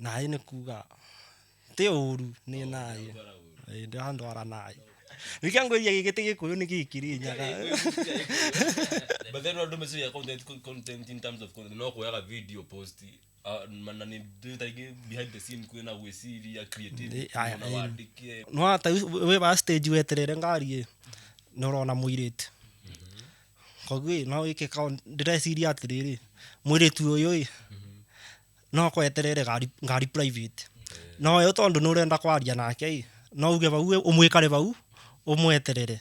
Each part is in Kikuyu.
Naĩ nĩ kuga ti ũru nĩ naĩ. Ĩĩ, ndĩrandwara naĩ. Nĩkĩo ngwĩria gĩkĩ ti gĩkũyũ nĩ gĩkĩrĩnyaga. But then andũ meciria content, content in terms of content no kuoyaga video post, ah, na nĩ ta rĩngĩ behind the scene kwĩna gwĩciria creativity, Ĩ, aya, na ĩ. wandĩke. No ta wĩ ba stage weterere ngari ĩ, nĩ ũrona mũirĩtu. Koguo ĩ, no wĩke ndĩreciria atĩrĩrĩ, mũirĩtu ũyũ ĩ, no akorwo etereire ngari, ngari private. No we tondũ nĩ ũrenda kwaria nake ĩ, no uge bau ũmwĩkare bau ũmweterere.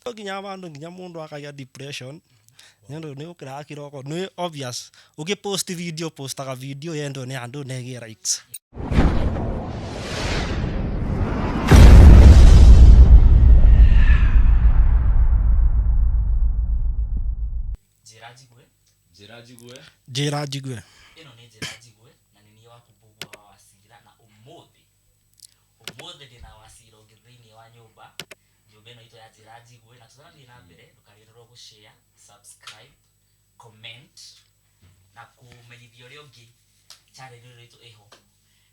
No nginya bandũ nginya mũndũ akagĩa depression, nĩ ũndũ nĩ ũkĩraga kĩroko, nĩ obvious ũgĩ post video ũpostaga video yendwo nĩ andũ na ĩgĩe likes. Njĩra njigue. Njĩra njigue. Njĩra njigue. Ĩno nĩ njĩra njigue na nĩ niĩ waku Mbũgua wa Wacira na ũmũthĩ ũmũthĩ ndĩna Wacira ũngĩ thĩinĩ wa nyũmba nyũmba ĩno itũ ya njĩra njigue na tũtanathiĩ na mbere ndũkariganĩrwo gũ share, subscribe, comment na kũmenyithia ũrĩa ũngĩ channel ĩno itũ ĩho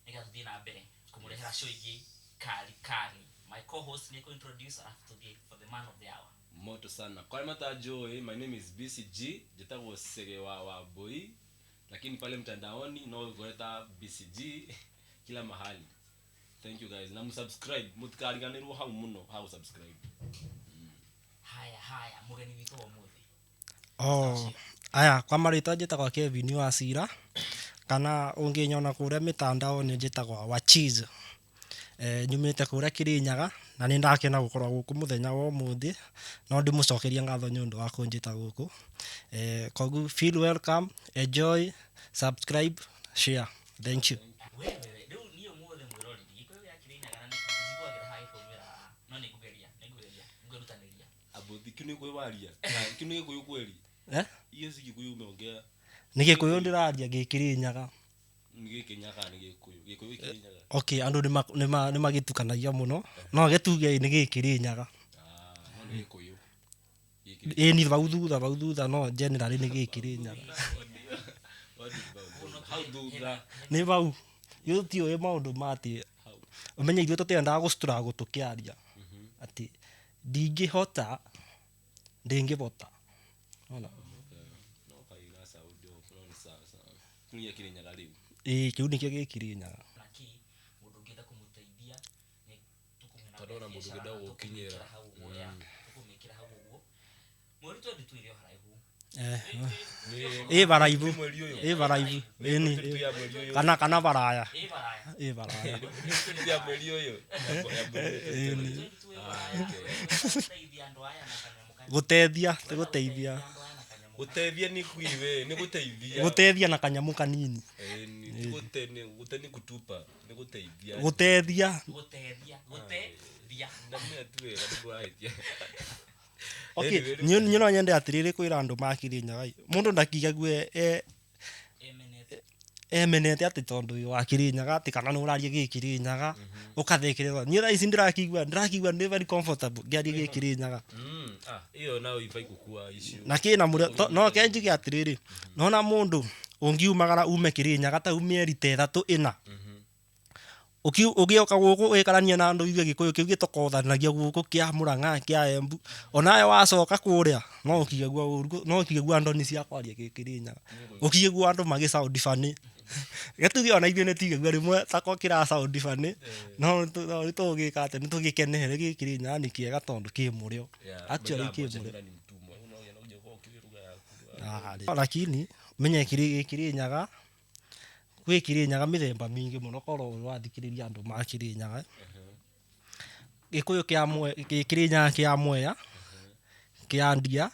nĩgetha tũthiĩ na mbere kũmũrehera show ingĩ kali kali. My co-host nĩ introduce alafu tũthiĩ for the man of the hour. Moto sana. Kwa arĩa matanjũĩ, my name is BCG, njĩtagwo Sege wa Wambui, lakini pale mtandaoni no ũngore ta BCG kila mahali. Thank you guys. Na msubscribe, mũtikariganĩrwo hau mũno ha gũ-subscribe. Haya haya, mũgeni witũ wa ũmũthĩ. Oh, aya kwa marĩtwa njĩtagwo Kevin Wacira kana ũngĩnyona kũrĩa mĩtandao-inĩ njĩtagwo Wachiz. Eh, nyumĩte kũrĩa Kĩrĩnyaga na nĩ ndakena gũkorwo gũkũ mũthenya wa ũmũthĩ no ndĩmũcokerie ngatho nĩ ũndũ wa kũnjĩta gũkũ. Eh, koguo feel welcome, enjoy, subscribe, share. Thank you. We we rĩu niĩ ũmũthĩ mwĩroreri gĩkũyũ gĩa Kĩrĩnyaga na njiguagĩra haha gĩkaumĩra no nĩ ngũgeria nĩ ngũgeria nĩ ngwĩrutanĩria. Abuthi, kĩu nĩ Gĩkũyũ waria? Kĩu nĩ Gĩkũyũ kweli? Eh? Hiyo si Gĩkũyũ umeongea. Nĩ Gĩkũyũ ndĩraria gĩkĩrĩnyaga. Nĩ Gĩkĩnyaga kana nĩ Gĩkũyũ? Gĩkũyũ gĩkĩrĩnyaga. Okay, andũ nĩ magĩtukanagia mũno no gĩtuge nĩ gĩkĩrĩnyaga. Ah, no nĩ Gĩkũyũ. Ĩni bau thutha bau thutha no generally nĩ gĩkĩrĩnyaga. What is bau thutha? Hau thutha. Nĩ bau. Ithuĩ tũtiũĩ maũndũ ma atĩ ũmenye ithuĩ tũtiendaga gũ struggle tũkĩaria atĩ ndingĩhota ndĩngĩbota. Wona? No kaira sound off, no nĩ sawa sawa. Kĩu nĩ Kĩrĩnyaga rĩu. Ĩĩ kĩu nĩkĩo gĩkĩrĩnyaga. Na kĩ mũndũ ũngĩenda kũmũteithia nĩ tũkũmũhe Tondũ ona mũndũ biacara ũngĩenda na gũgũkinyĩra. tũkũmĩkĩra hau ũguo, yeah, tũkũmĩkĩra hau ũguo. Mweri 22 ĩrĩ o haraihu. Eh, Nĩ- ĩ baraibu. nĩ mweri ũyũ. Ĩ baraibu. Ĩni. 22 ya mweri ũyũ. Kana kana baraya. Ĩ baraya. Ĩ baraya. Nĩ 22 ya mweri ũyũ. Ya mweri ũyũ. 22 ĩ baraya. Gũteithia andũ aya na kanyamũ kanini. Gũtethia, ti gũteithia. Andũ aya na kanyamũ Gũtethia nĩ kwiwe, nĩ gũteithia. Gũtethia na kanyamũ kanini. Eh, ni gũte nĩ gũte nĩ kutupa, nĩ gũteithia. Gũtethia. Gũtethia, gũtethia. Ndamenya tu wega nĩ kũrahĩtia. Okay, Anyway, niĩ niĩ no nyende atĩrĩrĩ kwĩra andũ ma Kĩrĩnyaga ĩ, mũndũ ndakigague e Emenete. emenete atĩ tondũ wĩ wa Kĩrĩnyaga atĩ kana nĩ ũraria gĩkĩrĩnyaga ũkathekererwo. Niĩ thaa ici ndĩrakĩigua ndĩrakĩigua ndĩ very comfortable ngĩaria gĩkĩrĩnyaga. Ah, ĩyo nayo ibai gũkua issue. Na kĩna mũrĩo no ke njuge atĩrĩrĩ, nona mũndũ ũngiumagara ume Kĩrĩnyaga ta mĩeri ta ĩthatũ ĩna, ũgĩũka gũkũ wĩkaranie na andũ ũigue gĩkũyũ kĩu gĩtokothanagia gũkũ kĩa Mũrang'a kĩa Embu, onawe wacoka kũrĩa no ũkigagua ũru, no ũkigagua ndoni cia kwaria gĩkĩrĩnyaga, ũkigagua andũ magĩ sound funny. Reke tuge ona ithuĩ nĩ tuigagua rĩmwe ta ko kĩra sound funny, no nĩ tũgĩka atĩ nĩ tũgĩkenere gĩkĩrĩnyaga nĩ kĩega tondũ kĩ mũrĩo, actually kĩ mũrĩo. Lakini menye gĩkĩrĩnyaga Gwĩ Kĩrĩnyaga mĩthemba mĩingĩ mũno korwo ũrathikĩrĩria andũ ma Kĩrĩnyaga. Gĩkũyũ kĩa Kĩrĩnyaga kĩa Mwea, kĩa Ndia,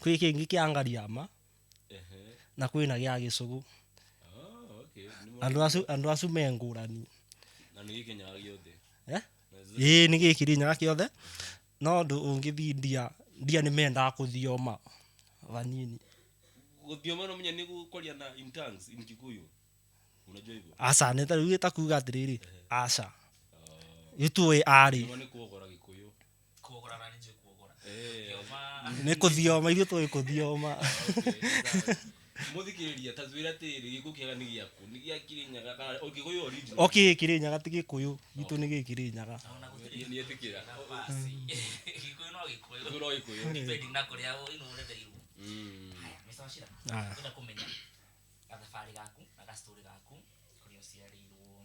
kwĩ kĩngĩ kĩa Ngariama, na kwĩna gĩa Gĩcũgũ. Andũ acio andũ acio me ngũrani. Ĩĩ nĩ gĩ Kĩrĩnyaga kĩothe, no ũndũ ũngĩthiĩ Ndia, Ndia nĩ mendaga kũthioma hanini. Gũthioma no menya nĩ kwaria na in tongues in Kikuyu. Unajua hivyo? Aca nĩ ta rĩu ta kuga atĩrĩrĩ, aca. Gĩtuĩ arĩ. Gũthioma nĩ kuogora Gĩkũyũ. Kuogora na nĩ njũĩ kuogora. Eh. Thioma. Nĩ kũthioma, ithuĩ tũĩ kũthioma. Okay, sawa. Muthikiriria ta twira atiri gikuyu kiega ni giaku ni gia Kirinyaga kana o Gikuyu original. Okay, Kirinyaga ti Gikuyu gitu ni Gikirinyaga. Ona gũtirĩ Ni etikira. nafasi. Gĩkũyũ no Gĩkũyũ. Gikuyu no Gikuyu. Depending na kũrĩa ũrereirwo. Haya, Mr. Wachira, Aya. ngwenda kũmenya gathabarĩ gaku na gastory gaku, kũrĩa ũciarĩirwo,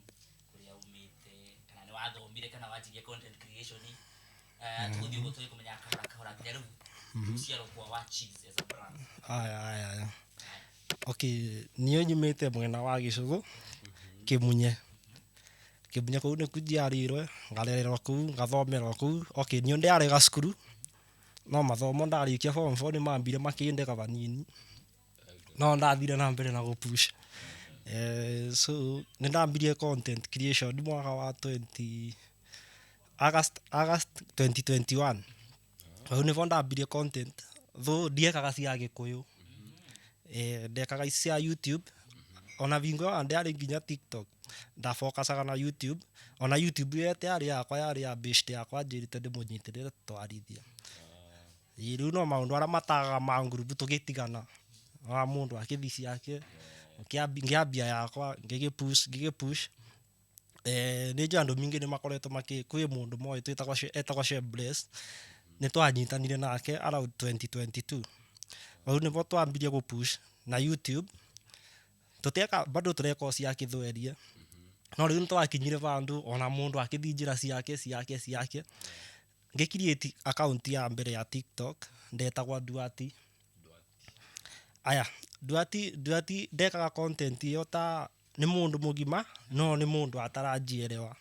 kũrĩa umĩte, kana nĩ wathomire kana wanjirie content creation. Tũgũthiĩ ũguo tũgĩkũmenya kahora kahora nginya rĩu gũciarwo kwa wa Cheese as a brand. Aya, aya, aya. Okay, niĩ nyumĩte mwena wa Gĩcũgũ, Kĩmunye. Kĩmunye kũu nĩkuo njiarĩirwo, ngarererwo kũu, ngathomerwo kũu. Okay, niĩ ndĩarega cukuru, no mathomo ndarĩkia form 4 nĩmambire makĩndega vanini. No ndathire na mbere na gũpush. So nĩndambirie content creation mwaka wa 20 August 2021. Hau nĩvo ndambirie content, though ndiekaga cia Gĩkũyũ. Ndekaga cia YouTube. Ona bingo ĩyo ndĩarĩ nginya TikTok. Ndabokacaga na YouTube. Ona YouTube ĩyo ĩtiarĩ yakwa, yarĩ ya best yakwa njĩrĩte ndĩmũnyitĩrĩre tũtwarithie. Ĩĩ rĩu no maũndũ arĩa matagaga ma ngurubu tũgĩtigana. Wa mũndũ akĩthi ciake, ngĩambia yakwa, ngĩgĩpush. Nĩ njũĩ andũ mingĩ nĩ makoretwo makĩ, kwĩ mũndũ moĩ twĩtagwo etagwo Chef Bless. Nĩ twanyitanire nake around 2022. Hau nĩvo twambirie gũpush na YouTube. Tũtieka bado tũreka o cia Gĩthweri. No rĩu nĩtwakinyire vandũ ona mũndũ akĩthiĩ njĩra ciake ciake ciake. Ngĩ create account ya mbere ya TikTok ndetagwo Duati. Aya, Duati ndekaga content ĩyo ta nĩ mũndũ mũgima no nĩ mũndũ ataranjielewa.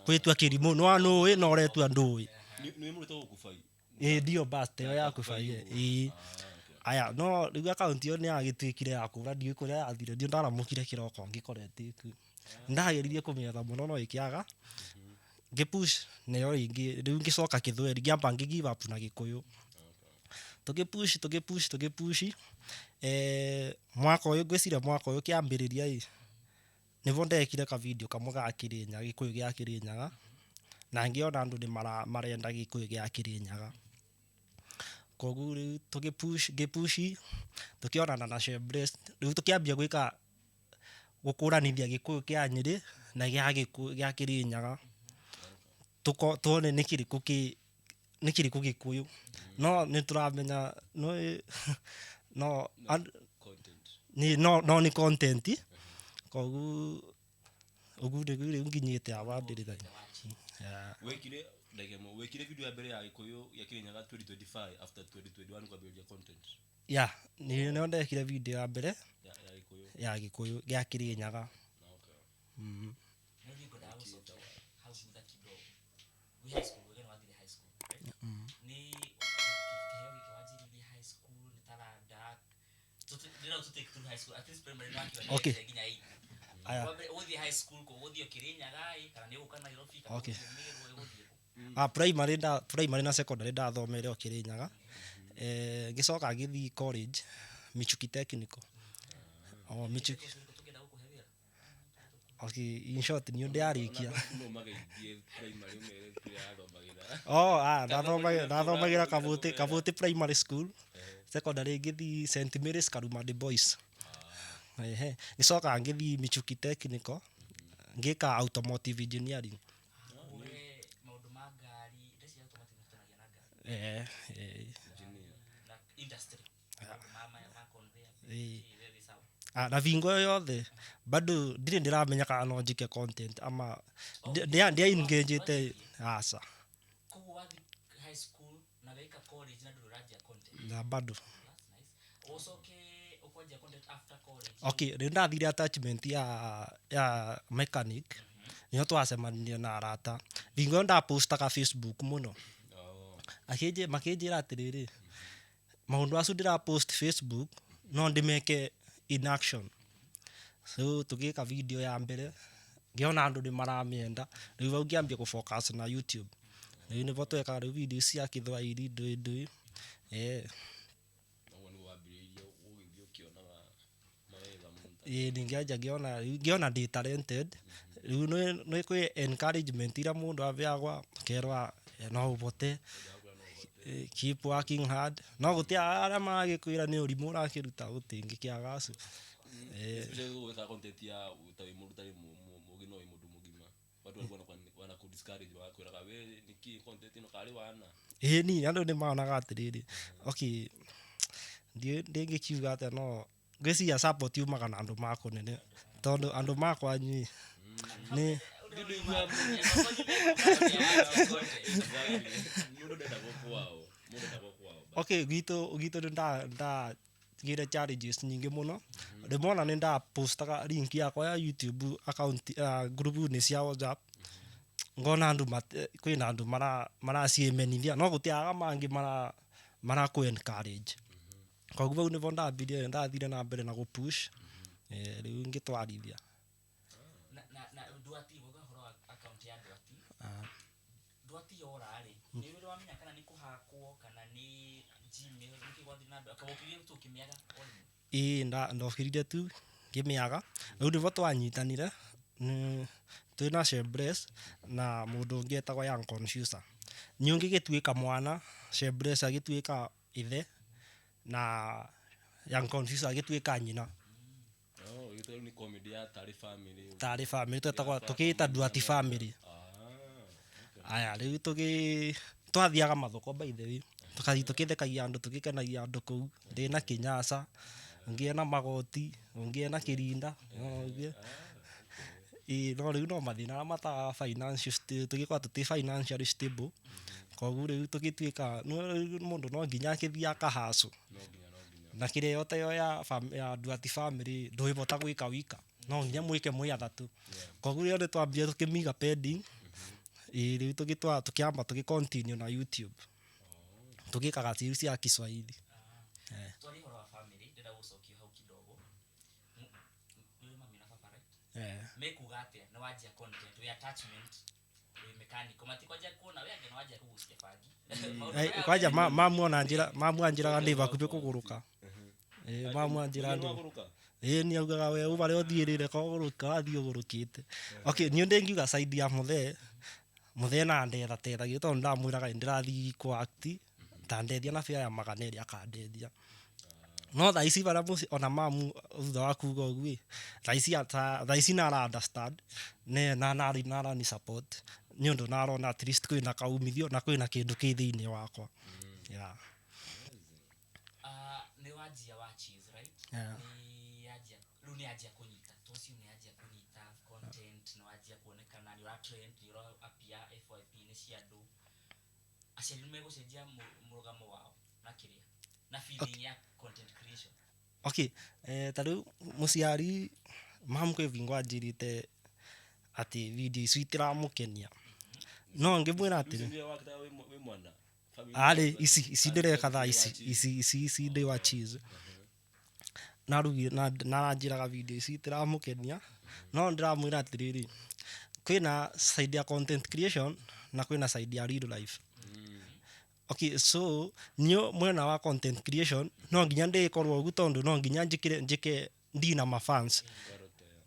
Kwĩtua kĩrimũ no nũĩ no ũretua ndũĩ. Nĩ mũrutwo gũkubai. Ĩĩ ndio bas ĩyo ya kubai. Ĩĩ. Aya, no rĩu account ĩyo nĩ yagĩtuĩkire ya kũra, ndiũĩ kũrĩa yathire, ndiũ ndaramũkire kĩroko ngĩkora ĩtĩku. Ndageririe kũmĩetha mũno no ĩkĩaga. Ngĩpush nayo rĩngĩ, rĩu ngĩcoka Gĩthweri, ngĩamba ngĩ give up na Gĩkũyũ. Tũgĩpush. Mwaka ũyũ ngwĩciria mwaka ũyũ kĩambĩrĩria ĩ, nĩvo ndekire ka video kamwe ga Kĩrĩnyaga, Gĩkũyũ gĩa Kĩrĩnyaga, na ngĩona andũ nĩ marenda Gĩkũyũ gĩa Kĩrĩnyaga. Koguo rĩu tũgĩpush, ngĩpush, tũkĩonana na Chef Bless, rĩu tũkĩambia gwĩka gũkũranithia Gĩkũyũ kĩa Nyĩrĩ na gĩa Gĩkũyũ gĩa Kĩrĩnyaga. Tuone nĩ kĩrĩkũ kĩ, nĩ kĩrĩkũ Gĩkũyũ. No nĩ tũramenya no no Content. Ni no no ni content. Koguo ũguo nĩguo rĩu nginyĩte haha ndĩrĩ thaa. Yeah. Wekire ndagemo, wekire video ya mbere ya Gĩkũyũ ya Kĩrĩnyaga 2025 after 2021 kwambĩrĩria content. Yeah, nĩ nĩo ndekire video ya mbere ya Gĩkũyũ. Ya Gĩkũyũ gĩa Kĩrĩnyaga. Okay. Nĩ niĩ ngwendaga gũcokia hau thutha kidogo. Wĩ high school, we nĩ wathire high school, right? Nĩ kĩheo gĩkĩ wanjĩrĩirie high school, nĩ taranda. Ndĩrenda tũ take through high school, at least primary nĩ wakiona Okay. nginya eight. Aya. Wambere ũgũthiĩ high school kũ? Ũgũthiĩ Kĩrĩnyaga ĩ, kana nĩ ũgũka Nairobi, kana Okay. ũgũthiĩ Meru, ũgũthiĩ kũ? Primary nda, primary na secondary ndathomeire o Kĩrĩnyaga. Ngĩcoka ngĩthiĩ college, Michuki Technical. O Michuki. Tũngĩenda gũkũhe wĩra? Okay, in short niĩ ndĩarĩkia. No mageithie primary ũmere kũrĩa athomagĩra. Oh, ndathomagĩra Kabuti Primary School. Secondary ngĩthiĩ St Mary's Karumadi Boys. Ehe, ngĩcoka ngĩthiĩ Michuki Technical, ngĩka automotive engineering. We maũndũ ma ngari, ndeci automotive nĩhutanagia na ngari. Eh. Na industry. Maũndũ ma conveyor. Eh. Ĩ, we wĩ sawa. Na bingo ĩyo yothe bado ndirĩ ndĩramenya kana no njĩke content ama ndĩa-engage-ĩte aca. Koguo wathiĩ high school na weka college na ndũrĩ ũranjia content. Na bado. That's nice. Ũcoke ũkwanjia content after college. Okay, rĩu ndathire attachment ya mechanic. Nĩho twacemanirie na arata. Bingo ĩyo ndapostaga Facebook mũno. Makĩnjĩra atĩrĩrĩ, maũndũ acio ndĩrapost Facebook no ndĩmeke in action. So tũgĩka video ya mbere, ngĩona andũ nĩ maramĩenda, rĩu hau ngĩambia gũ-focus na YouTube. Rĩu nĩvo twekaga rĩu video cia Kĩthwaĩri ndũĩ ndũĩ. Ũguo nĩguo wambĩrĩirie ũgĩthiĩ ũkĩonaga mawega mũno. Ĩĩ ningĩanjia ngĩona rĩu ngĩona ndĩ talented. Rĩu nĩ kwĩ encouragement iria mũndũ abeagwa akerwa no ũbote. Keep working hard. No gutia aria maragikwira ni urimu urakiruta gutingikiaga acio. Especially gwika content ya ta wi mundu tari mugi no wi mundu mugima, watu walikuwa wana ku discourage, wakwiraga we niki content ino kari wana. Ĩĩ ni andũ nĩ monaga atĩrĩrĩ, okay, ndingĩkiuga atĩa, no ngwĩciria support yumaga na andũ ma kũnene, tondũ andũ makwa nyui nĩ Ndindu igua mundu ndendagwo kwao, mundu ndendagwo kwao. Okay, gwitũ nĩ ndagĩire challenges nyingĩ mũno. Rĩmwe ona nĩ ndapostaga link yakwa ya YouTube account ngurubu-inĩ cia WhatsApp, ngona andũ kwĩna andũ maraciĩmenithia, no gũtiaga mangĩ marakũ encourage. Koguo bau nĩbo ndambirie, ndathire na mbere na gũpush, rĩu ngĩtwarithia. Na Ndwati, ũga ũhoro wa account ya Ndwati. Ndwati yora rĩ, nĩ ũrĩ wamenya kana nĩ kũhakwo kana nĩ Gmail, nĩkĩ gwathiĩ na mbere? Ũkĩrire tu ũkĩmĩaga o rĩmwe? Ĩĩ, ndokĩrire tu ngĩmĩaga. Rĩu nĩbo twanyitanire twĩna Shebless na mũndũ ũngĩ etagwo Young Confuser. Niĩ ngĩgĩtuĩka mwana, Shebless agĩtuĩka ithe na Young Confuser agĩtuĩka nyina. Oh, gĩtũ ni comedy ya tari family. Tarĩ family twetagwo, tũkĩĩta Duati family. Aya, rĩu twathiaga mathoko, by the way, tũkathiĩ tũkĩthekagia andũ, tũgĩkenagia andũ kũu, ndĩna kĩnyasa, ũngĩ ena magoti, ũngĩ ena kĩrinda, ũngĩ. Ĩĩ, no rĩu no mathĩna arĩa mataga financial tũgĩkorwo tũtĩ financially stable. Koguo rĩu tũgĩtuĩka rĩu mũndũ no nginya akĩthiĩ akahacũ. No nginya, no nginya. Na kĩrĩa yote ĩyo ya Duati family ndũĩbota gwĩka wika, no nginya mwĩke mwĩ athatũ. Koguo rĩo nĩtwambire tũkĩmiga pending. Ĩĩ, rĩu tũkĩamba tũgĩ continue na YouTube, tũgĩkaga series cia Kiswahili. Twarie ũhoro wa family, ndĩrenda gũcokia hau kidogo. Nĩ ũrĩ mami na baba, right? Eh. Mekuga atĩa nĩ wanjia content, wĩ attachment, wĩ mechanical, matikwanjia kuona we anga nĩ wanjia kũgucia bangi? Maũndũ maya. Kwanja mamu ona njĩra, mamu anjĩraga ndĩ bakubĩ kũgũrũka. Ĩĩ, mamu anjĩra ndĩ. Wagũrũka? Ĩĩ, nĩ augaga we uba rĩa ũthiĩrĩre kogũrũka wathiĩ ũgũrũkĩte. Okay, niĩ ndĩngiuga side ya mũthee, mũthee na ndetha tethagia, tondũ ndamwĩraga ndĩrathiĩ kũ act, ta ndeithia na bĩa ya 200, akandeithia. No thaa ici barĩa mũciĩ ona mamu thutha wa kuga ũguo ĩ, thaa ici thaa ici nara understand ne na narani support, nĩ ũndũ narona at least kwĩna kaumithio na kwĩna kĩndũ kĩ thĩinĩ wakwa. Yeah. Nĩ wanjia wa cheese, right? Yeah. Nĩ yanjia rĩu, nĩ yanjia kũnyita tocio, nĩ yanjia kũnyita content, nĩ wanjia kuonekana nĩ ũra trend, nĩ ũra appear FYP nĩ cia andũ. Aciari nĩ megũcenjia mũrũgamo wao na kĩrĩa na feeling ya content creation? Okay, ta rĩu mũciari mamu kwĩ bingo anjĩrĩte atĩ video icio itiramũkenia, no ngĩmwĩra atĩrĩ Rĩu wakita wĩ mwana. Arĩ ici ndĩreka thaa ici, ici ndĩ wa cheese narugire na naranjĩraga video ici itiramũkenia, no ndĩramwĩra atĩrĩrĩ, kwĩna side ya content creation na kwĩna side ya real life. Okay, so niĩ mwena wa content creation no nginya ndĩkorwo ũguo, tondũ no nginya njĩkĩre njĩke ndina mafans,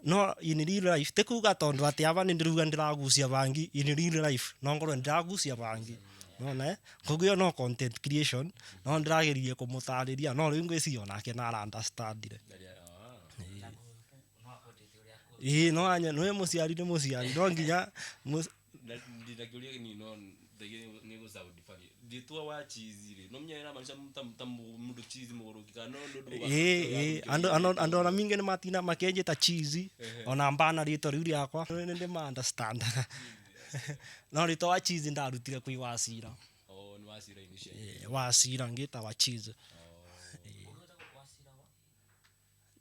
no in real life ti kuga tondũ atĩ aba nĩ ndĩruga ndĩragucia bangi, in real life no ngorwo ndĩragucia bangi nona, eh? Koguo ĩyo no content creation, no ndĩrageririe kũmũtarĩria, no rĩu ngwĩciria onake nara understandire. No akwendete ũrĩa Ĩĩ, no anya nĩ mũciari, nĩ mũciari, no nginya Ndakĩũria ni no nĩ gũ sound funny ndĩtwa wa cheese rĩ, no menya ĩramaanisha ta mũndũ cheese mũgũrũki kana no ndũ. Ĩĩ, andũ ona mingĩ nĩ matina makĩnjĩta cheese, ona mbana rĩtwa rĩu rĩakwa nĩ ndĩma understand, no rĩtwa wa cheese ndarutire kwĩ Wacira. Oh, nĩ Wacira initially? Ĩĩ, Wacira ngĩta wa cheese. Ũgĩtagwo Wacira wa?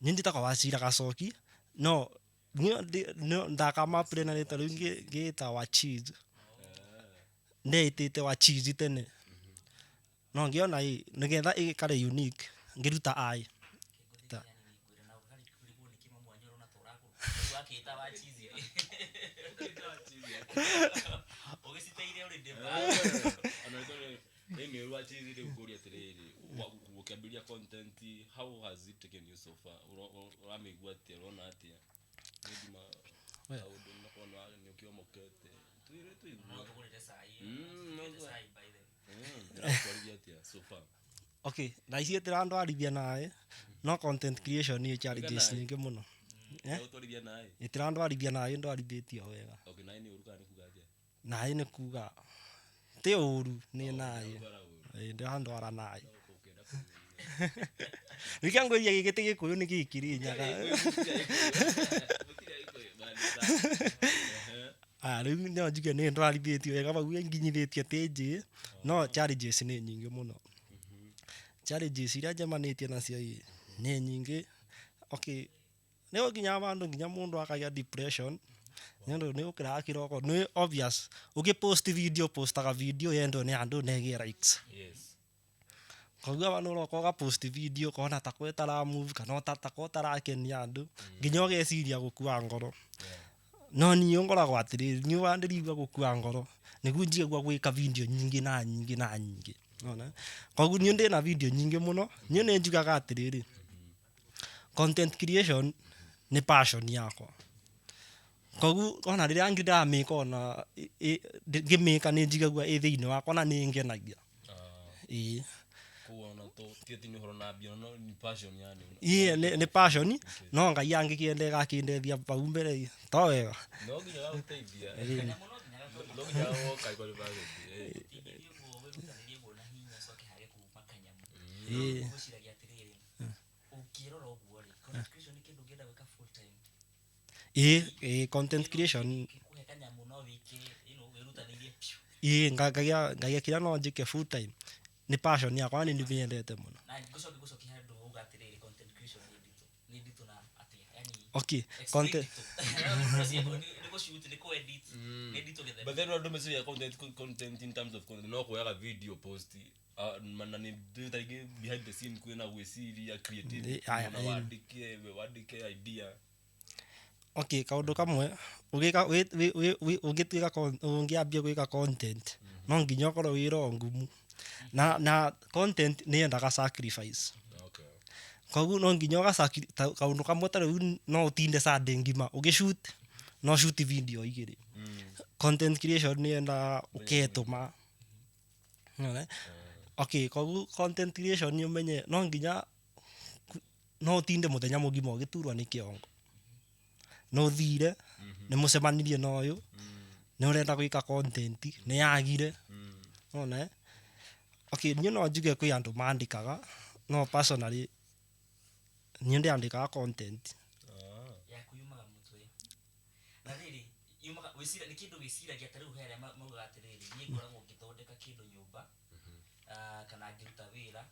Niĩ njĩtagwo Wacira Gacoki, no niĩ ndakamapire na rĩtwa rĩu ngĩĩta wa cheese. Ndeĩtĩte wa cheese tene, no ngĩona ĩ nĩgetha ĩgĩkare unique ngĩruta ai. Kĩngũthĩ yani ngwĩre na ũkarigwo nĩkĩ mamu wanyu ũrona ta ũragũrũka wakĩĩta wa cheese rĩ, ũgĩciteire already. Ona nĩ nĩ wa cheese rĩu, ngũria atĩrĩrĩ, ũkĩambĩrĩria content, how has it taken you so far? Ũramĩigua atĩa, ũrona atĩa maybe maũndũ makorwo nĩ ũkĩomokete, twĩre tũigue. No tũgũrĩre cai. No Tũgũrĩre cai, by the way. Ĩragũtwarithia atĩa so far? Okay, thaa ici ĩtĩrandwarithia naĩ, no content creation nĩ challenges Naĩ. nyingĩ mũno. Eh? Ĩragũtwarithia naĩ? Ĩtĩrandwarithia naĩ, ndwarithĩtie o wega. Okay, naĩ nĩ ũru kana nĩ kuga atĩa? Naĩ nĩ kuga ti ũru, nĩ naĩ. Ndwara ũru. Ĩ, ndĩrandwara naĩ. Ũkĩenda kuga. Nĩkĩo ngwĩria gĩkĩ ti gĩkũyũ nĩ gĩkĩrĩnyaga. Gũtirĩ Gĩkũyũ, man, nĩ sawa. Ehe. Ah, rĩu no njuge nĩ ndwarithĩtio wega bau nginyithĩtie tĩnjĩ, no challenges nĩ nyingĩ mũno. Challenges iria njemanĩtie nacio ĩ, nĩ nyingĩ. Okay, nĩ ũkinyaga vandũ nginya mũndũ akagĩa depression, nĩ ũndũ nĩ ũkĩraga kĩroko, nĩ obvious, ũgĩ post video ũpostaga video yendwo nĩ andũ na ĩgĩe likes. Yes. Koguo aba nĩ ũroka ũga post video ũkona ta ko ĩtara move kana ta ko ĩtarakenia andũ, nginya ũgeciria gũkua ngoro. No niĩ ngoragwo atĩrĩrĩ, niĩ wandĩrigua gũkua ngoro, nĩguo njigagua gwĩka video nyingĩ na nyingĩ na nyingĩ. Nĩwona? Koguo niĩ ndĩna video nyingĩ mũno, niĩ nĩ njugaga atĩrĩrĩ, content creation nĩ passion yakwa. Koguo ona rĩrĩa ndĩramĩka ona ngĩmĩka nĩ njigagua ĩ thĩinĩ wakwa na nĩ ĩngenagia. Ah, Ĩĩ. koguo ona to ti atĩ nĩ ũhoro na mbia, no nĩ passion yani. Ĩĩ nĩ passion, no Ngai angĩkĩenda ĩgakĩndeithia bau mbere ĩ, to wega. No nginya gagũteithia. Kanyamũ no nginya gakorwo No nginya woka iko university. Eh. ũtingĩthiĩ ũguo wĩrutanĩrie ũguo na hinya ũcoke hage kuma kanyamũ. Ĩĩ. Ngwĩciragia atĩrĩrĩ, ũngĩrora ũguo rĩ, content creation nĩ kĩndũ ũngĩenda gwĩka full time. Ĩĩ, ĩĩ content creation Gĩkũhe kanyamũ no wĩke, you know, wĩrutanĩrie piũ. ĩĩ ngagia kĩrĩa no njĩke full time nĩ passion yakwa na nĩ ndĩmĩendete mũno. Na ngũcoke ngũcokie handũ wauga atĩrĩrĩ, content creation nĩ nditũ. Nĩ nditũ na atĩa? Yani, Okay, explain content nditũ. Nĩ gũ-shoot, nĩ kũ-edit, nĩ nditũ gĩthemba. But then andũ meciria content in terms of content no kuoyaga video post, ah, na nĩ ta rĩngĩ behind the scene kwĩna gwĩciria creativity, Aya, na ĩĩ. wandĩke idea. Okay, kaũndũ kamwe ũgĩka ũngĩtuĩka ũngĩambia gwĩka content no nginya ũkorwo wĩ roho ngumu na content nĩ yendaga sacrifice. Okay. Koguo no nginya kaũndũ kamwe ta rĩu no ũtinde Sunday ngima ũgĩ-shoot, no shoot video igĩrĩ. Content creation nĩ yendaga ũketũma. Nĩwona? Okay, koguo content creation nĩ ũmenye no nginya no ũtinde mũthenya mũgima ũgĩturwo nĩ kĩongo. Nĩ ũthire, nĩ mũcemanirie na ũyũ, nĩ ũrenda gwĩka content, nĩ yagire. Nĩwona eh? Okay, niĩ no njuge kwĩ andũ mandĩkaga, no personally niĩ ndĩandĩkaga content. Ah. Yaku yumaga mũtwe. Na rĩrĩ, yumaga wĩcira nĩ kĩndũ wĩciragia ta rĩu he arĩa maugaga atĩrĩrĩ, niĩ ngoragwo ngĩthondeka kĩndũ nyũmba, kana ngĩruta wĩra,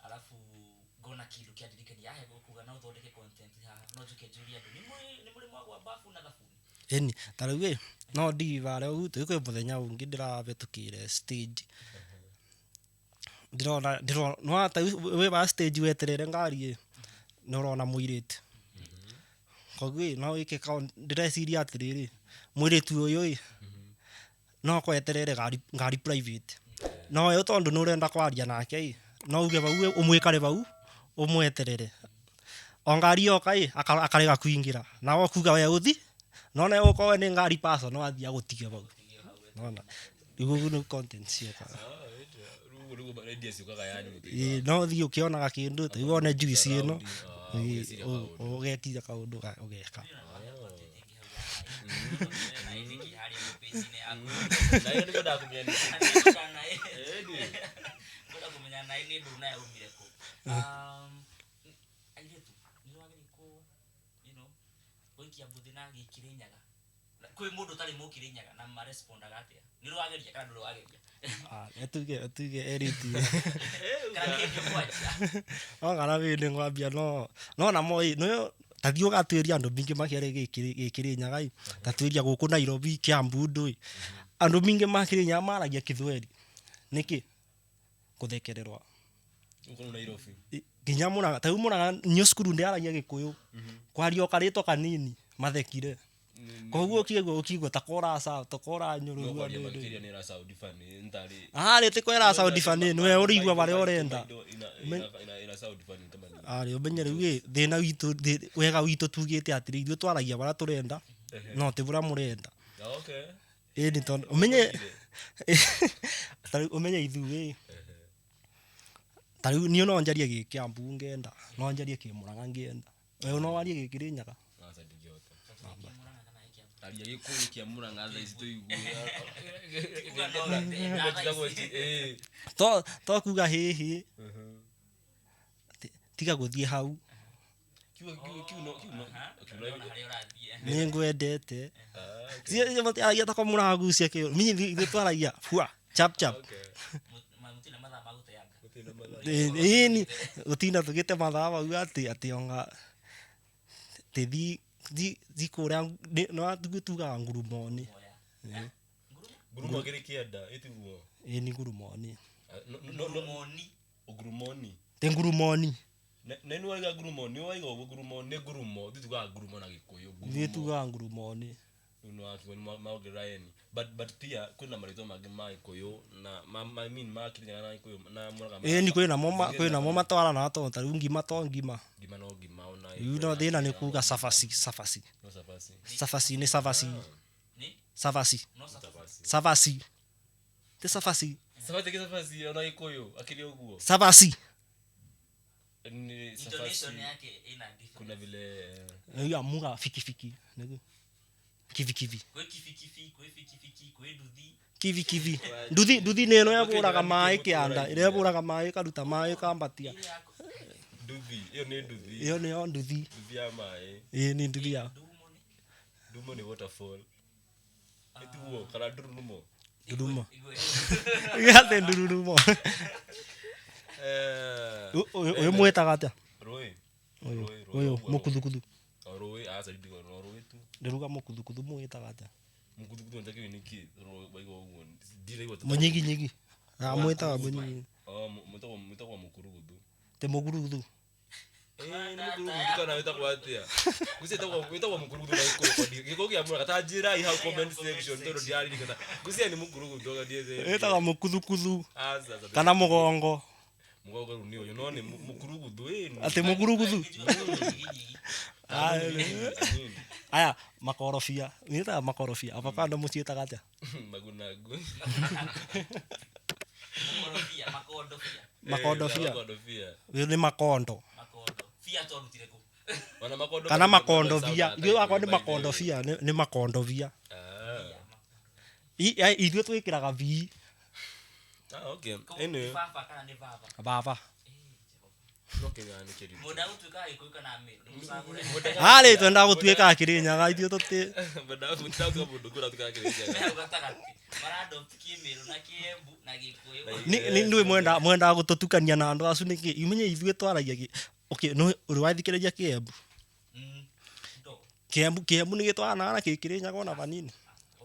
alafu ngona kĩndũ kĩandirikania, ahe kuga no thondeke content haha, no njũke njũrie andũ, nĩ mũrĩ mwagũa bafu na thabuni? Ĩni, ta rĩu ĩ, no ndigi barĩa ũguo, kwĩ mũthenya ũngĩ ndĩrabĩtũkĩire stage. Ndĩrona, nĩwona ta rĩu wĩ ba stage weterere ngari ĩ, nĩ ũrona mũirĩtu. Koguo ĩ, no wĩke ndĩreciria atĩrĩrĩ, mũirĩtu ũyũ ĩ, no kweterere ngari private. No we tondũ nĩ ũrenda kwaria nake ĩ, no uge bau ũmwĩkare bau, ũmweterere. O ngari yoka ĩ, akarega kũingĩra. Nawe ũkuga we ũthi, no nawe ũkorwo nĩ ngari person wathiĩ agũtige bau. Nĩwona? Rĩu ũguo nĩguo content ciũkaga. Ah, rĩu rĩu idea ciũkaga yani mũtwe. Ĩĩ, no ũthiĩ ũkĩonaga kĩndũ, ta rĩu wone juice ĩno, Ah, ĩĩ, ũgeciria kaũndũ. ũgeciria kaũndũ ũgeka. Na hiyo nĩguo ndakũmenya nĩ- Ngwenda kũmenya naĩ nĩ ndũ nayo umire kũ. Airĩtu nĩ wagĩrĩire kũ you know gũikia mbuthi na gĩkĩrĩnyaga. Kwĩ mũndũ ũtarĩ mũkĩrĩnyaga na marespondaga atĩa? Nĩ ũrĩ wageria kana ndũrĩ wageria? Ah, etuge erĩtu. Kana nĩ hĩndĩ ũkwanjia? No kana hĩndĩ ngwambia no namo ĩ, nĩũĩ ta thiĩ ũgatuĩria andũ maingĩ makĩaria gĩkĩrĩnyaga ĩ, ta tuĩria gũkũ Nairobi, Kiambu ndũĩ. Andũ maingĩ ma Kĩrĩnyaga maragia Kĩthweri. Nĩkĩ? Gũthekererwa. Ũkorwo Nairobi. Nginya Mũrang'a, ta rĩu Mũrang'a niĩ cukuru ndĩaragia Gĩkũyũ. Kwaria o karĩtwa kanini mathekire. Koguo ũkĩigua ta koranyũrũrwo No kwaria andũ. makĩria nĩ ĩra sound funny, nĩ tarĩ- Arĩ ti kwĩra sound funny, nĩwe ũrĩigua barĩa ũrenda. Ina sound funny kama ni. Arĩ ũmenye rĩu ĩ, thĩna witũ, wega witũ tugĩte atĩrĩ, ithuĩ twaragia barĩa tũrenda, no ti bũrĩa mũrenda. Ah, okay. Ĩni tondũ ũmenye Tarĩu ũmenye ithuĩ tarĩu niĩ no njarie gĩkĩambu ngenda, no njarie kĩmũrang'a ngĩenda, wewe no warie gĩkĩrĩnyaga. Aca ndingĩhota. Kĩmũrang'a kana gĩkĩambu? Aria gĩkũyũ kĩa Murang'a thaa ici tũigue. Kuga no wende, Njĩtagwo ĩ. To kuga hĩhĩ tiga gũthiĩ hau. Kiu kiu kiu no kiu no Aha, kiu ndona no. harĩa ũrathiĩ. Nĩ ngwendete. Ah, okay. Mũtiaragia tako mũragucia kĩo minyi ithuĩ twaragia fua chap chap. Okay. Mũtirĩ mathaa ma gũteanga. Gũtirĩ na mathaa. Ĩni gũtinda tũgĩte mathaa mau atĩ onga tĩthi thi kũrĩa nĩwatiguo tugaga ngurumoni. Moya. Ngurumo kĩrĩ kĩanda ĩtiguo. Ĩni ngurumoni. Ah, no no no Ngurumoni. ngurumoni. Tĩ ngurumoni. Na nĩ waiga ngurumo, nĩ waiga ũguo ngurumo nĩ ngurumo, ithuĩ tugaga ngurumo na Gĩkũyũ, Ithuĩ ngurumo. tugaga ngurumoni. Rĩu nĩ wakiuga nĩ maongerera N. But pia kwĩna marĩtwa mangĩ ma Gĩkũyũ na ma I mean ma Kĩrĩnyaga na Gĩkũyũ na Mũrang'a. Ĩni kwĩnamo matwaranaga tondũ tarĩu ngima to ngima. Ngima no ngima ona. Rĩu no thĩna nĩ kuga cabaci cabaci. No cabaci. Cabaci nĩ cabaci. Nĩ? Cabaci. No cabaci. Cabaci. Cabaci. Ti cabaci. Cabaci kĩ cabaci ona Gĩkũyũ akĩrĩ ũguo. Cabaci. Ni Intonation cabaci. yake ina difference. Kuna vile Rĩu amuga bikibiki nĩguo. Kibikibi. Kwĩ kibikibi, kwĩ bikibiki, kwĩ nduthi. Kibikibi. Nduthi nduthi nĩ ĩno ĩbũraga maĩ kĩanda, ĩrĩa ĩbũraga maĩ ĩkaruta maĩ ĩkambatia. Ĩrĩa yako- nduthi, ĩyo nĩ nduthi. Ĩyo nĩyo nduthi. Nduthi ya maĩ. Ĩĩ nĩ nduthi ya Ndumo nĩ? Ndumo nĩ waterfall. Ĩtiguo kana ndururumo. ndurumo. Igwe. Gĩatĩ ndururumo. Eh. Ũyũ mwĩtaga atĩa? Rũĩ. Ũyũ Rũĩ, rũĩ, ũyũ ũguo. mũkuthukuthu. O rũĩ, aca ndigo no rũĩ tu. Ndĩruga mũkuthukuthu mwĩtaga atĩa? Mũkuthukuthu nĩ nĩ kĩ? Rũĩ waigua ũguo. Ndiraigua ta- Mũnyiginyigi. Ah mwĩtaga mũnyinyi. Oh, mwĩtagwo mũkuruguthu. Tĩ mũguruthu. Ĩĩ nĩ mũkuruguthu kana wĩtagwo atĩa? Ngwĩciria wĩtagwo mũkuruguthu na Gĩkũyũ kondi. Gĩkũyũ kĩa Mũrang'a ta njĩrai hau comment section tondũ ndiraririkana. Ngwĩciria nĩ mũkuruguthu oga ndiĩthĩ. Wĩtaga mũkuthukuthu Aca aca. kana mũgongo. Mũgongo rĩu nĩ ũyũ no nĩ mũkuruguthu ĩĩ. Atĩ mũguruguthu. Nyinyi. Ah, Nini? Aya makorobia. Mwĩtaga makorobia. Avocado mũciĩtaga atĩa? Magunagu. Makorobia, makondobia. Makondobia. Makondobia. Ũyũ nĩ makondo. Makondo. Bia twarutire kũ? Ona makondo Kana makondobia. Ithuĩ akorwo nĩ makondobia nĩ makondobia. Ah. Ithuĩ twĩkĩraga V. Ah, okay. Kũ- Anyway, nĩ baba kana nĩ baba? Baba. Eh, Jehova. no kĩgana nĩ kĩritũ. Mũndũ agũtuĩka Gĩkũyũ kana Meru, nĩ mũcagũre. Harĩ twendaga gũtuĩka Kĩrĩnyaga ithuĩ tũtĩ. Mũndũ agũtuĩka mũndũ kũrĩa tuĩkaga Kĩrĩnyaga. Me hau gatagatĩ. Mara-adopt Kĩmĩrũ na Kĩembu na Gĩkũyũ. Nĩ ndũĩ mwendaga gũtũtukania na andũ acu nĩkĩ? Imenye ithuĩ twaragia okay, no ũrĩ wathikĩrĩria Kĩembu? Ndo. Kĩembu Kĩembu nĩ gĩtwaranaga na Kĩrĩnyaga ona vanini.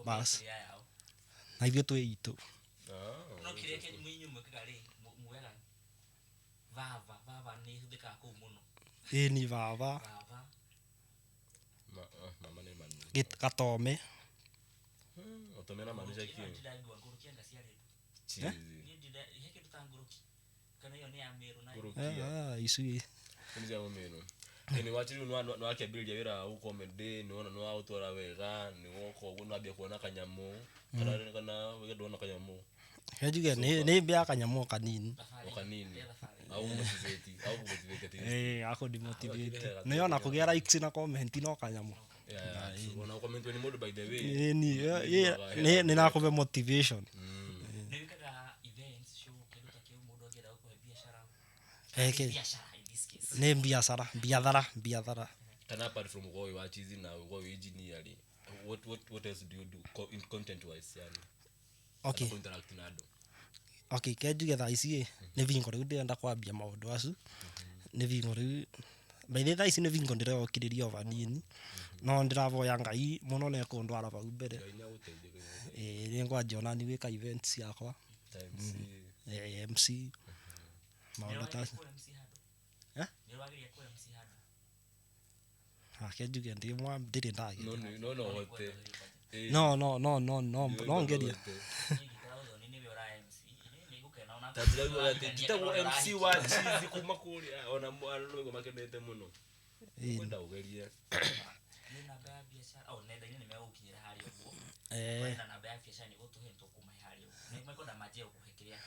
Bas. Kĩrĩa yao. Na ithuĩ twĩ itũ. Ah. No kĩrĩa kĩ inyuĩ mwĩkaga rĩ, muoyaga baba, baba nĩ ĩhũthĩkaga kũu mũno. Ĩni baba. Baba. Mama nĩ mami. Gatome. Otome na maanisha Ngũrũki, ĩno kĩ? ndĩraigua ngũrũki anga ciarĩ ndũ. Chizi. Niĩ he kĩndũ ta ngũrũki. Kana ĩyo nĩ ya Meru na Ngũrũkia. Ah, icu Nĩ cia Mũmĩrũ. Nĩ wachi rĩu nĩ wakĩambĩrĩria wĩra wa gũcomedy, nĩ wona nĩ waũtwara wega, nĩ woka ũguo nĩ wambia kuona kanyamũ. Kana wega ndwona kanyamũ. Njuge nĩ mbĩa kanyamũ o kanini. thabarĩ. O kanini. Ya thabarĩ. Au motivate, au motivate at least. Ĩĩ gakũndimotivate. Nĩ ona kũgĩa likes na comment no kanyamũ. Yeah, yeah. Ona comment ni mũndũ by the way. Ĩni nĩ nakũve motivation. Nĩ wĩkaga events, show, kĩndũ ta kĩu mũndũ angĩenda gũkũhe biacara. Eke Biacara in this case. nĩ biacara, biathara, biathara. Kana apart from gũkorwo wĩ wa chizi na gũkorwo wĩ engineer rĩ, what else do you do in content wise yani? Okay. Kana interact na andũ. Okay, ke njuge thaa ici ĩ nĩ bingo rĩu ndĩrenda kwambia maũndũ acu. Nĩ bingo rĩu by the way thaa ici nĩ bingo ndĩrokirĩria o vanini. No ndĩravoya Ngai mũno nĩ ekũndwara vau mbere. Ngai nĩ agũteithie, Ngai nĩ agũteithie. Ĩĩ nĩ ngwanjia onani gwĩka events ciakwa. Times, MC maũndũ ta Nĩ acio. ũrageria kũ MC handũ? Eh? Nĩ ũrageria kũ MC handũ? Reke njuge ndĩ mwa ndirĩ ndageria. no no hote. Ĩĩ, No no no no no nĩ no ngerie. hote. Niĩ ngĩkora ũthoni nĩwe ũra MC. Niĩ nĩngũkena ona Ta ndĩrauga atĩ njĩtagwo MC wa chizi kuma kũrĩa ona andũ nĩguo makenete mũno. Ĩĩ. Kwenda ũgerie. Nĩ namba ya biacara. Oh, nenda-inĩ nĩ megũkinyĩra harĩa ũguo. Eh. Kwenda namba ya biacara nĩ gũtũhe nĩ tũkũmahe harĩa harĩa ũguo. Nĩ mekwenda manjie gũkũhe kĩrĩa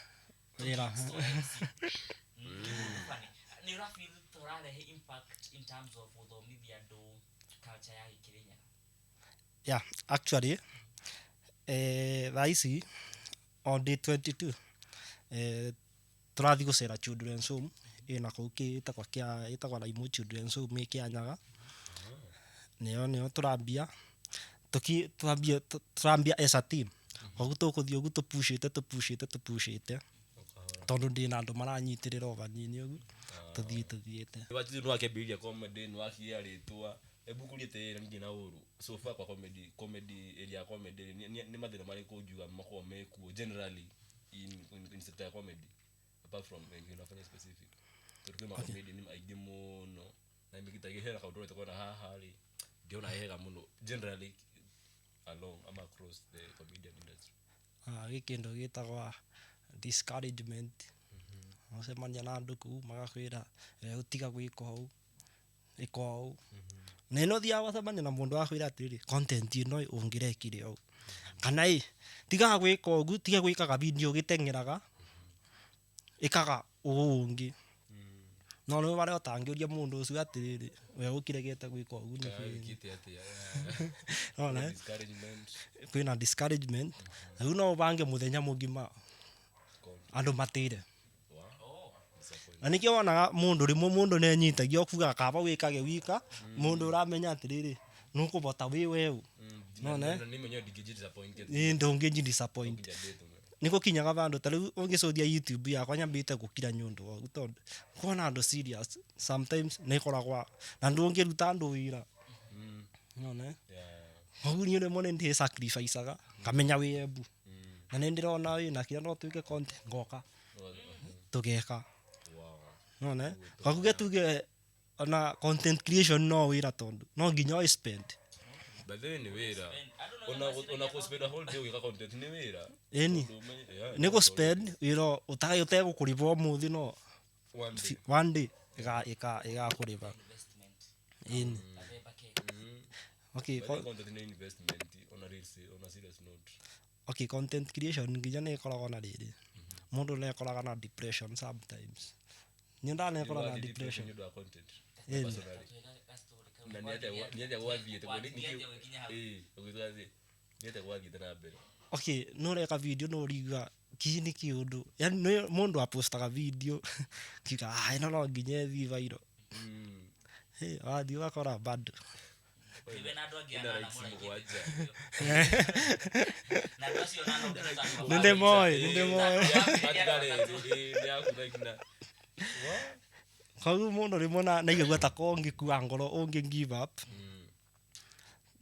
Wĩra. Nĩ ũrafeel ta ũrarehe impact in terms of gũthomithia andũ culture ya Gĩkĩrĩnyaga? Yeah, actually thaa ici on day 22 tũrathiĩ gũcera children's home ĩna kũu ĩtagwo kĩa ĩtagwo Raimu Children's Home ĩ Kĩanyaga. Nĩyo tũrambia tũki twambia tũrambia as a team, koguo tũkũthiĩ ũguo tũpushĩte tũpushĩte tũpushĩte, tondũ ndĩna andũ maranyitĩrĩra o vanini ũguo tũthiĩ tũthiĩte. Wachizi nĩ wakĩambĩrĩria comedy, nĩ wakĩgĩa rĩtwa, hebu ngũrie atĩrĩrĩ, na ningĩ na ũru so far kwa comedy area ya comedy nĩ mathĩna marĩkũ ũngiuga makoragwo mekuo generally in sector ya comedy, apart from unafanya specific, tondũ kwĩ macomedy nĩ aingĩ mũno na mĩgitagĩ hena kaũndũ ũrete kuona haha rĩ, ndĩrona hega mũno generally along ama across the comedian industry. Ah, gĩ kĩndũ gĩtagwa discouragement. Ũcemania na andũ kũu magakwĩra, "Ũtiga gwĩka ũũ, ĩka ũũ." Na ĩno ũthiaga gwacemania na mũndũ akwĩra atĩrĩrĩ, content ĩno ũngĩrekire ũũ, kana ĩ tigaga gwĩka ũguo, tiga gwĩkaga video ũgĩteng'eraga, ĩkaga ũũ ũngĩ. No nĩ marĩa ũtangĩũria mũndũ ũcio atĩrĩrĩ, we ũkĩregete gwĩka ũguo Kana nĩkĩ? wĩkĩte atĩa? Nona, eh? Discouragement. Kwĩna discouragement. Rĩu no ũbange mũthenya mũgima andũ matĩre. Wow. Disappointment. Na nĩkĩo wonaga mũndũ rĩmwe mũndũ nĩenyitagia ũkugaga kaba wĩkage wika, mũndũ ũramenya atĩrĩrĩ, nũkũbota wĩ weũ. Nona, eh? Na niĩ mwenyewe ndingĩji disappointed. Ĩ ndũngĩnji disappoint. Nginya date ũmwe. Nĩ gũkinyaga vandũ ta rĩu ũngĩcũthia YouTube yakwa nyambĩte gũkira nĩ ũndũ wa ũguo, tondũ kuona andũ serious sometimes nĩ ĩkoragwa na ndũngĩruta andũ wĩra. Nona, eh? Yeah. Koguo niĩ rĩmwe nĩ ndĩ sacrifice-aga ngamenya wĩ embu na nĩ ndĩrona wĩna kĩrĩa no tuĩke content ngoka tũgeka. Wow. Nona, eh? Koguo tuge ona content creation no wĩra, tondũ no nginya ũ spend. By the way, nĩ wĩra. Ona kũ spend a whole day ũgĩka content nĩ wĩra. Ĩni. Ũndũ ũmenye- yeah, Nĩ gũ spend wĩra ũtegũkũrĩba ũmũthĩ, no One day. One day ĩgakũrĩba. Investment. Ĩni. Gathemba kega. Okay. By the way, content nĩ investment on a serious note. Okay, content creation nginya nĩ ĩkoragwo na rĩrĩ, mũndũ nĩ ekoraga na depression sometimes. Niĩ ndanekora na Nĩ depression. nĩ ũndũ wa content. Ĩni. Personally. Na nĩ atĩa gwathiĩte? Wathiĩ atĩa ũgĩkinya hau? Ĩĩ, ũgĩthiĩ nĩ atĩa gwathiĩte na mbere? Okay, nĩ ũreka video nĩ ũrigua kii nĩ kĩũndũ, yani nĩ mũndũ apostaga video kiuga, "Ah, ĩno no nginya ĩthiĩ viral." Hey, wathiĩ ũgakora bado. Iwe na andũ angĩ Ina anana likes mũraingĩte. mũgwanja. Na andũ acio anana ũngĩruta Nĩ ndĩmoĩ, nĩ ndĩmoĩ. Matigare, ĩĩ, nĩ yaku like na Koguo mũndũ rĩmwe naigua ta ko ũngĩkua ngoro, ũngĩ give up.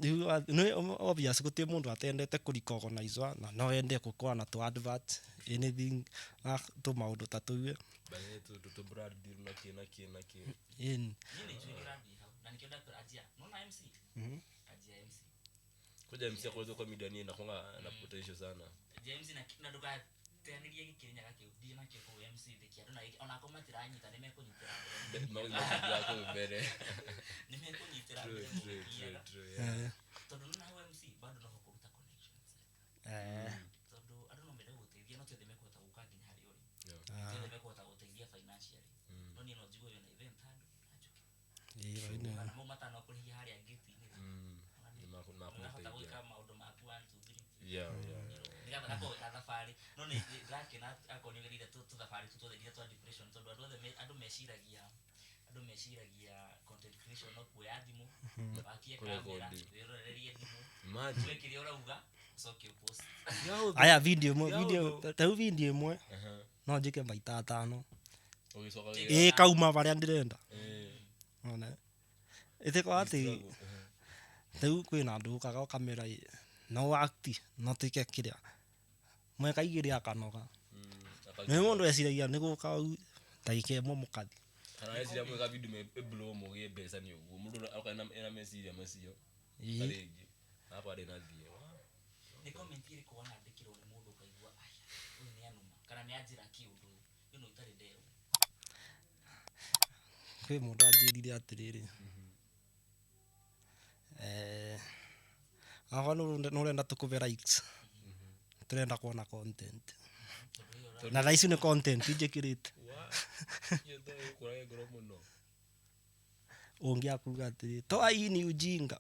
Rĩu nĩ obvious gũtirĩ mũndũ atendete kũ-recognize-wa, na no ende gũkorwo na tũ advert, anything na tũmaũndũ ta tũu. By the way, tũ brand deal na kĩ na kĩ na kĩ. Ĩni. Niĩ nĩ njũĩ nĩ ũrathiĩ hau na nĩkĩo ndakwĩra anjia nona MC, anjia MC. Koja MC akoretwo comedian inakuanga na potential sana. Anjia MC na ndũgateanĩrie Gĩkĩrĩnyaga kĩu, thiĩ nakĩo kũu MC thĩki andũ na onako matiranyita nĩ mekũnyitĩra mbere. Maũndũ kũu mbere. Nĩ mekũnyitĩra True, mbere true, true, mũgĩthiaga. true, yeah. Tondũ nona hau MC bado no kũruta connections, tondũ andũ no mende gũgũteithia, no ti othe mekũhota gũka nginya harĩa ũrĩ. Ti othe mekũhota gũteithia financially, no niĩ no njigue wĩna event handũ na njoke. Kana mau matano kũrĩhia harĩa gate-inĩ rĩ, Nĩ ũrahota gwĩka makũteithia. maũndũ maku 1 2 3. Nĩgetha gakorwo ga thabarĩ, no nĩ ndĩrakena akorwo nĩ ũgereire tũthabarĩ tũu tuothe nginya twa depression, tondũ andũ othe andũ meciragia content creation no kuoya thimũ, wakie kamera, Kũrekodi. wĩrorererie thimũ, Imagine. uge kĩrĩa ũrauga, ũcoke ũpost. Aya, video ĩmwe Ya video ũthũ. ta rĩu video ĩmwe Aha. no njĩke maita atano. Ũgĩcoka Ĩ kauma barĩa ndĩrenda. Eh, Ona ĩtĩko atĩ struggle. Aha. rĩu kwĩna andũ ũkaga ũkamera ĩ, no act no tuĩke kĩrĩa mweka igĩrĩ akanoga. Nĩ mũndũ eciragia nĩ gũka au ndagĩka ĩmwe mũkathi. Kana eciria mweka video ĩblow mũgĩe mbeca nĩ ũguo mũndũ aroka ena meciria macio. Ĩĩ. Rĩngĩ akwa ndĩ na thiĩ. Nĩ comment ĩrĩkũ wanandĩkĩrwo nĩ mũndũ ũkaigua aya ũyũ nĩ anuma kana nĩ anjĩra kĩũndũ ĩno itarĩ nderwo? Kwĩ mũndũ anjĩrire atĩrĩrĩ, akorwo nĩ ũrenda tũkũbe likes, Turenda kuona content. Tondũ ĩyo Na thaa ici nĩ content njĩkĩrĩte. Wa, iyo to ĩkũrage ngoro mũno. Ũngĩ akuga atĩrĩ, toa hii ni ujinga.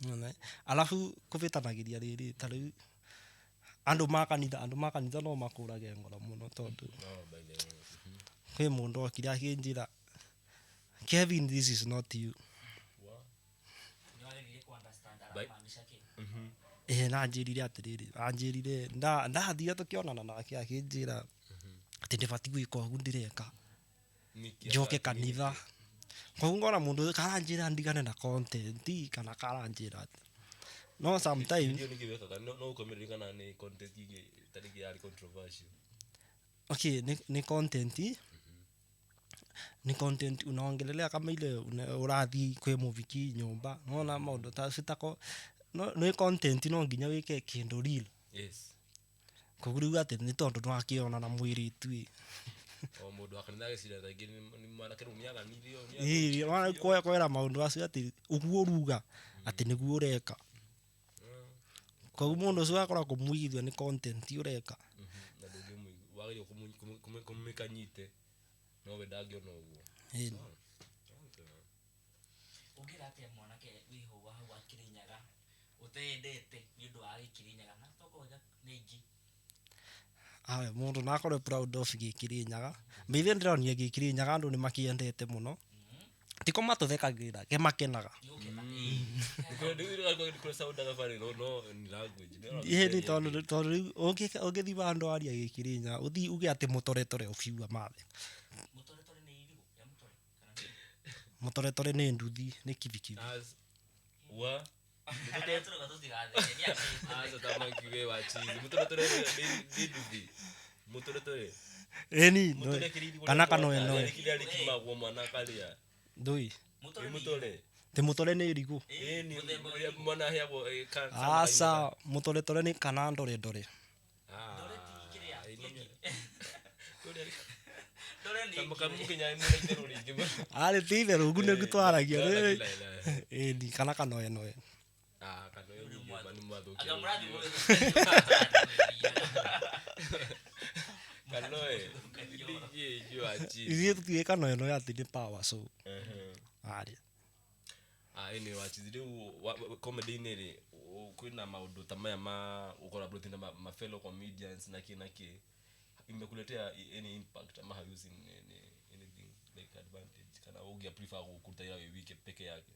Nĩwona? Alafu kũbĩtanagĩria rĩrĩ ta rĩu andũ ma kanitha no makũrage ngoro mũno tondũ No, by the way. kwĩ mũndũ okire akĩnjĩra, Kevin, this is not you. Wa. nĩ wageririe ku understand By- aramaanisha kĩ? Ĩĩ, na anjĩrire atĩrĩrĩ, anjĩrire ndathire tũkĩonana nake akĩnjĩra atĩ ndĩbatiĩ gwĩka ũguo ndĩreka, Nĩkĩ njoke arathiĩ? kanitha. Koguo ngona mũndũ karanjĩra ndigane na content kana karanjĩra atĩ no sometimes. Video nĩkĩ wekaga? No ũkomererie kana nĩ content ingĩ ta rĩngĩ yarĩ controversial? Okay, ni content unaongelelea kama ile urathi kwi muviki nyumba nona maundu ta citako no nĩ content no nginya wike kindu real. Yes. Koguo rĩu atĩ nĩ tondũ nĩwakĩona na mwĩrĩtu ĩ. O mũndũ wa kanitha agĩciria thaa ingĩ nĩ mwanake rĩu nĩaganirio. Ĩĩ, wona kwera maũndũ acio atĩ ũguo ũruga atĩ nĩguo ũreka, koguo mũndũ ũcio akora kũmũigithia nĩ content ũreka. Na ndũngĩmũigua, wagĩrĩirwo kũmĩka nyite no we ndangĩona ũguo. Ĩĩ. Ũngĩra atĩa mwanake wĩho wa hau wa Kĩrĩnyaga ũteyendete nĩ ũndũ wa gĩkĩrĩnyaga na tokorwo nĩ aingĩ? Aya, mũndũ no akorwo proud of gĩkĩrĩnyaga mbithe ndĩronire gĩkĩrĩnyaga andũ nĩ makĩendete mũno, tiko matũthekagĩrĩra ke makenaga. Nĩ ũkena. Nĩkũrĩ soundaga funny, no ni language. Ĩĩ, nĩ tondũ rĩu ũngĩthiĩ handũ waria gĩkĩrĩnyaga ũthiĩ uge atĩ mũtoretore ũkiuga mathe. Mũtoretore nĩ irigũ ya mũtore kana nĩ Mũtoretore nĩ nduthi, nĩ kibikibi. As wa Arĩa tũrauga tũtigatheke nĩ atĩ aca tamaki we wa chizi mũtoretore nĩ nduthi mũtoretore. Ĩni. Mũtore kĩrĩa irigũ Kana rĩa kanoenoe. kĩrĩa rĩkimagwo mwana akarĩa. Ndũi. Mũtore Nĩ nĩ mũtore. Tĩ mũtore nĩ irigũ. Ĩĩ, nĩ Mũthemba wa ũrĩa irigũ. mwana aheagwo Aca, mũtoretore nĩ kana ndore ndore. Ndore ti kĩrĩa, Ah, ti ndore nĩ ingĩ. mũkenya mũna itherũ rĩingĩ. Arĩ ti itherũ ũguo nĩguo twaragia. Eh, Ĩni, kana kanoenoe. Ah, kanoe nyingĩ nĩ mwathũkia. Anga mũrathi Kanoe ndingĩ jua chizi. Ithuĩ tũtiũĩ kanoenoe atĩ nĩ power, so arĩ. Ah, anyway, wachizi rĩu comedy-inĩ rĩ kwĩna maũndũ ta maya ma ũcollaborate na ma fellow comedians na kĩ na kĩ, imekuletea any impact ama have you seen anything like advantage kana ũngĩa prefer kũruta wĩra wĩ wike peke yake?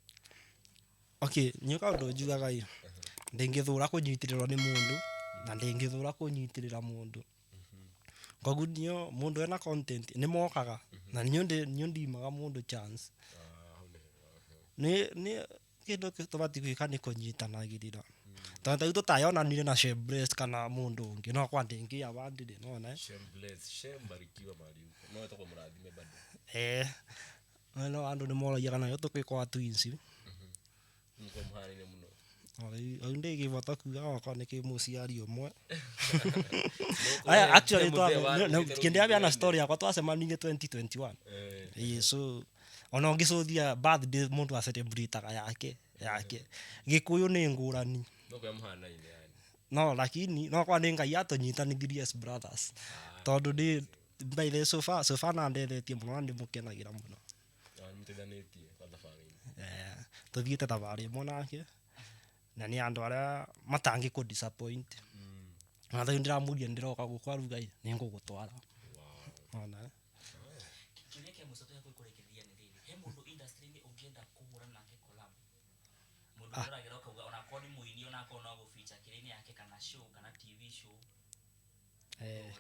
Okay, niĩ kaũndũ njugaga ĩ, ndĩngĩthũra kũnyitĩrĩrwo nĩ mũndũ na ndĩngĩthũra kũnyitĩrĩra mũndũ, koguo niyo mũndũ ena content nĩ mokaga na niyo ndimaga mũndũ chance. Ah, hau nĩ Nĩ kĩndũ tũbatiĩ gwĩka nĩ kũnyitanagĩrĩra tondũ ta rĩu tũtayonanire na Shembless kana mũndũ ũngĩ no kwa ndĩngĩa wandĩrĩ nona eh? Shem bless, Shem barikiwa mahali huko, no etagwo mũrathime bado. Eh, no andũ nĩ moragia kana yo tũkwĩkwa twins. Nĩko mũhanaine mũno. Au ndĩngĩbota kuga okorwo nĩ kĩ mũciari ũmwe. No, Aya, kũrĩ actually mũthee wa rũrĩrĩ kĩndĩabia na rũngĩ. story yakwa twacemanirie 2021. Eh, Ĩĩ, so ona ũngĩcũthia birthday mũndũ acelebrataga yake gĩkũyũ nĩ ngũrani. No kũrĩa mũhanaine yani. No lakini no kwa nĩ Ngai atũnyitanithirie as brothers tondũ nĩ by the so far, so far na ndethetie mũno na ndĩmũkenagĩra mũno. Ah, nĩmũteithanĩtie kwa thabarĩ-inĩ. Eh, tũthiĩte thabarĩ ĩmwe nake na nĩ andũ arĩa matangĩ kũ disappoint, ona thaa ndĩramũria ndĩroka gũkũ aruga ĩ nĩ ngũgũtwara ona. Kĩũria kĩa mũico tũtekũrĩkĩrĩria nĩ rĩrĩ, he mũndũ industry-inĩ ũngĩenda kũhũra nake collab, mũndũ ũragera ũkauga onakorwo nĩ mũini onakorwo no gũfeature kĩrĩa-inĩ yake kana show kana TV show? Eh,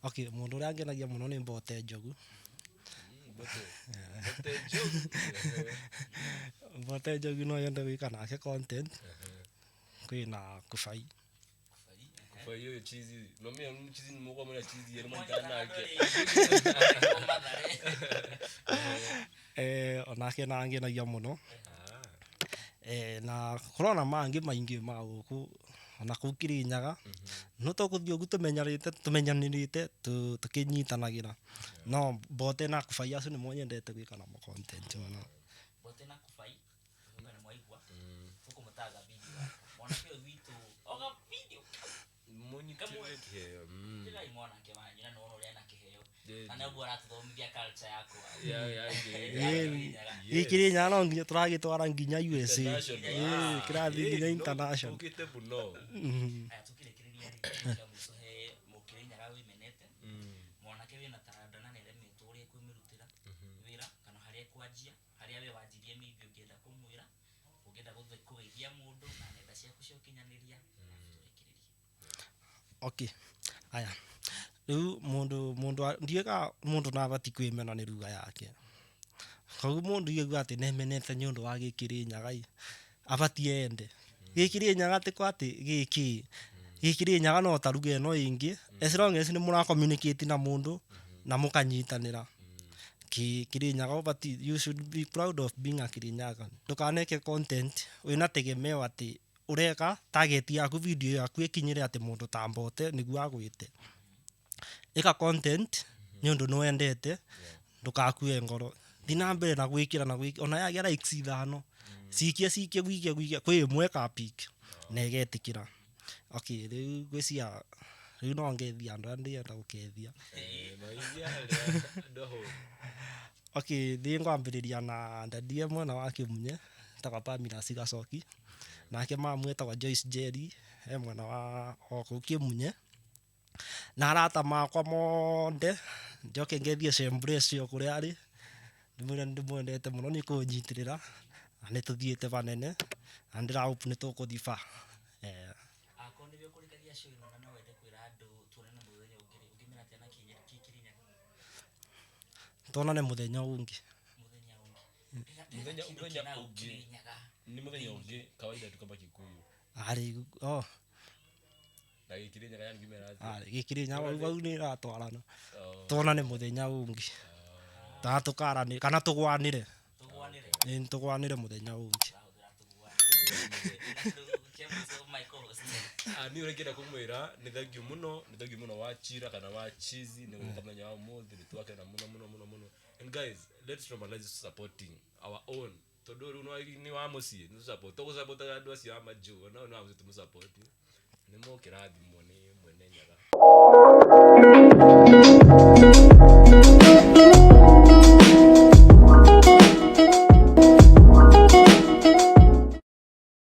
okay, mũndũ ũrĩa angenagia mũno nĩ Mbote Njogu. Mbote. Mbote Njogu. Mbote Njogu no nyende gwĩka nake content, kwĩna Kubai. Kwa hiyo chizi, no mimi chizi ni mwa mwana chizi yeye mwana nake. Eh, onake na angenagia mũno. Ah. Eh, na kũrona mangĩ maingĩ ma gũkũ ona kũu Kĩrĩnyaga no tũgũthiĩ ũguo tũmenyerete tũmenyanĩrĩte tũkĩnyitanagĩra, no Mbote na Kubai acio nĩmo nyendete gwĩka namo content mũno. Mbote na Kubai ũka nĩ mwaigua tũkũmũtaga video yake mwanake ũyũ witũ oga video. Mwanake wanyu na nĩwona ũrĩa ena kĩheo Yeah, na nĩguo aratũthomithia culture yakwa. Yeah. Gä kä rä nyaga no nginya tå ragä twara nginya USA. International. Ĩĩ, kĩrathiĩ nginya Eh, no, international. tũkĩte mũno. Aya, tũkĩrĩkĩrĩria rĩ, kĩa mũico he Mũkĩrĩnyaga wĩmenete, mwanake wĩna taranda na nĩaremetwo ũrĩa ekwĩmĩrutĩra wĩra kana harĩa ekwanjia, harĩa we wanjirie, maybe ũngĩenda kũmwĩra, ũngĩenda gũthiĩ kũgeithia mũndũ na nenda ciaku cia ũkinyanĩria, tũrĩkĩrĩrie. Okay, aya riu mundu ndiega mundu nabati kwimena ni ruga yake. Koguo mundu igua ati nemenete ni undu wa Gikirinyaga i abati ende Gikirinyaga ti kwa ati giki Gikirinyaga no ta ruga ino ingi, as long as ni mura communicate na mundu na mukanyitanira. Kirinyaga ubati, you should be proud of being a Kirinyaga. Ndukaneke content wina tegemeo ati ureka target yaku video yaku ikinyire ati mundu ta mbote niguo agwite. Ika content ni undu niwendete, ndukakue ngoro, thi na mbere na gwikira na gwikira ona yagia likes 5, cikie cikie gwikie gwikie kwi imwe ka pick na igetikira. Okay, riu ngwicia riu no ngethia andu aria ndienda gukethia. Eh, maithia harĩa andũ ahũru. Okay, thi ngwambiriria na ndadie mwena wa Kimunye etagwa Pamela Cigacoki, nake mamu etagwa Joyce Jerry e mwena wa o kũu Kimunye, na arata makwa monde. Njoke ngethie Shembless o kũrĩa arĩ, ndĩmwĩre nĩndĩmwendete mũno nĩ kũnyitirĩra na nĩtũthiĩte vanene na ndĩra hope nĩtũkũthiĩ far. Eh. Akorwo nĩwe ũkũrĩkagia show ĩno na no wende kwĩra andũ tuonane mũthenya ũngĩ rĩ, ũngĩmera atĩa na Kĩrĩnyaga? Tuonane mũthenya ũngĩ. Mũthenya ũngĩ. Mũthenya- Kĩndũ mũthenya kĩna ũngĩ. Kĩrĩnyaga. Nĩ mũthenya ũngĩ kawaida tu kama Kikuyu. Arĩ oh. Na Gĩkĩrĩnyaga yani ngĩmera atĩa? Arĩ Gĩkĩrĩnyaga hau hau nĩratwarana. Oh. Tuonane mũthenya ũngĩ kana tũkaranĩre kana tũgwanĩre. Tũgwanĩre. Ĩĩ, tũgwanĩre mũthenya ũngĩ. Tũrahũthĩra tũgwanĩre. Na kĩndũ kĩa mũico, my co-host. Ah, niĩ ũrĩa ingĩenda kũmwĩra nĩ thengiũ mũno, nĩ thengiũ mũno wa chira kana wa chizi nĩ gũka mũthenya wa ũmũthĩ, nĩ twakena mũno mũno mũno mũno. And guys, let's normalize supporting our own, tondũ rĩu nĩ wa mũciĩ nĩ support tũgũsupportaga andũ acio a majuu no nĩ wa mũciĩ tũmũsupport nĩ mũkĩrathimwo nĩ mwene Nyaga.